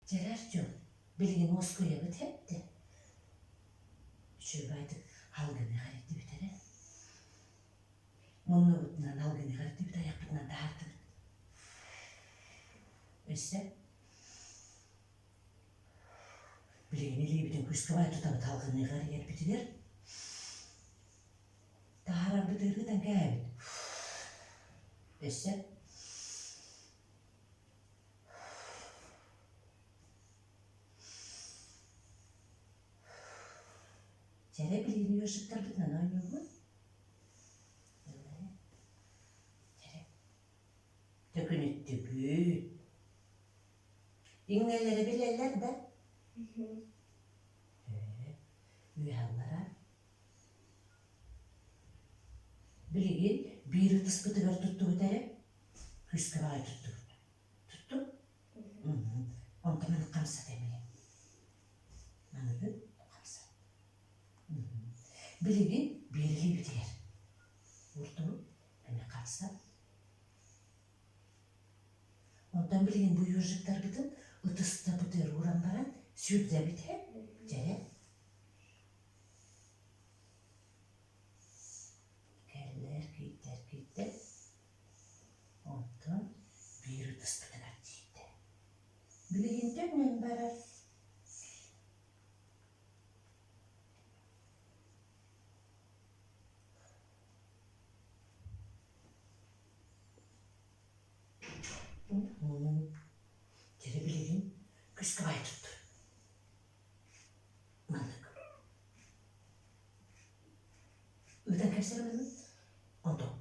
Дьэ, Артем, билигин уоскуйабыт эттэ. Үчүгэйдик алгыны эрдибит эрэ. Муннубутунан алгыны эрдибит, айахпытынан таһаардыбыт. Өссө билигин илиибитин күүскэ баай тутабыт алгыныга эрийэрбитигэр таһаарарбыт ыарыытан кээһэбит. Өссө Чэрэ билигин ёршиктарбытынан оонньуубут. Чэрэ. Төкүнүттүбүт. Иҥнэлэри билэллэр да? Үөһаллара. Билигин биир ытыспытыгар туттубут эрэ, күүскэ баҕайы туттубут. Туттум. Онтон маны хамсат эмиэ. Маныгын хамсат. Билигин биир илиибитигэр уурдубут, эмиэ хамсат. Онтон билигин бу ёжиктарбытын ытыстабытыгар ууран баран сүүрдэбит һэ, дьэрэ. Кэллэр, киирдэр, киирдэр. Онтон биир ытыспытыгар тиийдэ. Билигин төннөн барар. Дьэ билигин күскэ баайа туттар. Маннык. Ыытан кэпсэрэммин онтон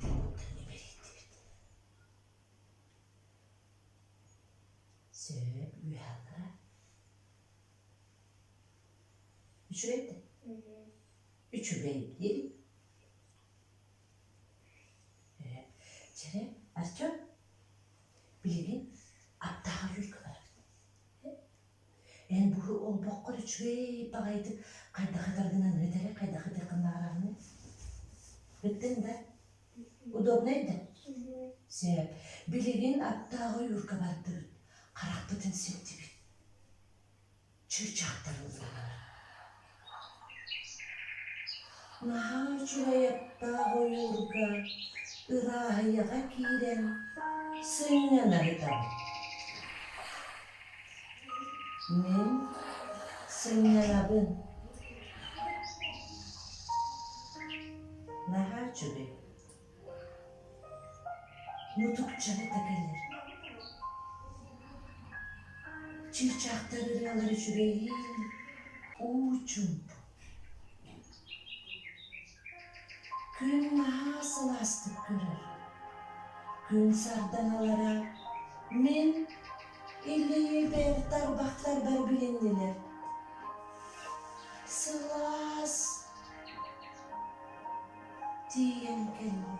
Онтон имэрийдибит. Сөп үөһэ-аллара. Үчүгэй да? Үчүгэй диир. Чэрэ, Артем, билигин аттааҕа Юлька барабыт. Эн бу олбоххор үчүгэй баҕайытык хайдах ытаргынан ыт эрэ, хайдах ытыаххын баҕараҕыный? Ыттыҥ да? Удобнай да? Сөп. Билигин аттааҕы ойуурга бардыбыт, харахпытын ситтибит. Чыычаахтар ыллаллар. Наһаа үчүгэй аттаах ойуурга ырааһыйаҕа киирэн сынньана сытабыт. Мин сынньанабын. Наһаа үчүгэй. Мутукчаны да кэлэр. Чыычаахтар ырыалар үчүгэйиин уу чуумпу. Күн наһаа сылаастык көрөр. Күн сардаҥалара мин илиибэр тарбахтарбар билиннилэр. Сылаас тиийэн кэллим.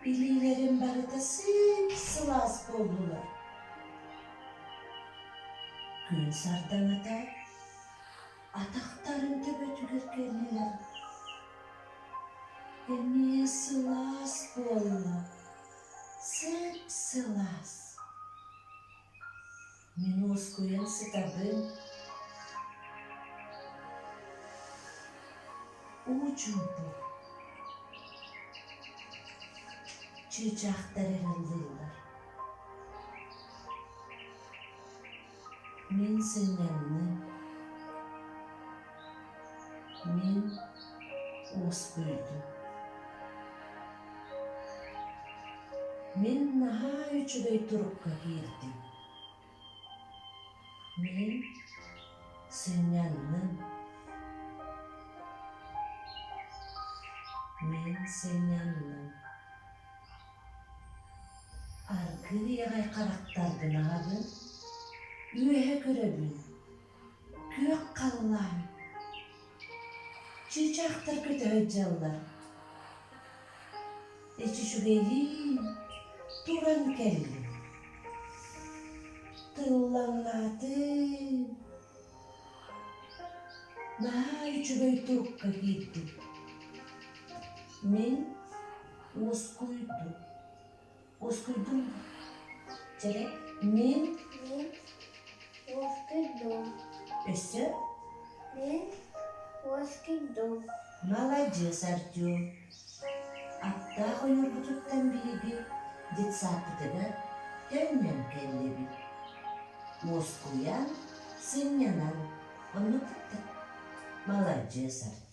Илиилэрим барыта сып-сылаас буоллулар. Күн сардаҥата атахтарын төбөтүгэр кэллилэр. Эмиэ сылаас буолла, сып-сылаас. Мин уоскуйан сытабын. Уу чуумпу. Чыычаахтар эрэ ыллыыллар. Мин сынньанным. Мин уоскуйдум. Мин наһаа үчүгэй турукка киирдим. Мин сынньанным. Мин сынньанным. Аргыый аҕай харахтарбын аҕабын, үөһэ көрөбүн, күөх халлаан. Чыычаахтар көтө сылдьаллар. Эчи үчүгэйиин, туран кэллим. Тыллаҥнаатым. Наһаа үчүгэй турукка киирдим. Мин. Уоскуйдум. Уоскуйдум. Чэрэ, мин Мин уоскуйдум. Өссө? Мин уоскуйдум. Маладьыас, Артем. Аттаах ойуурбутуттан биһиги детсадпытыгар төннөн кэллибит. Уоскуйан, сынньанан, оннук кытта. Маладьыас, Артем.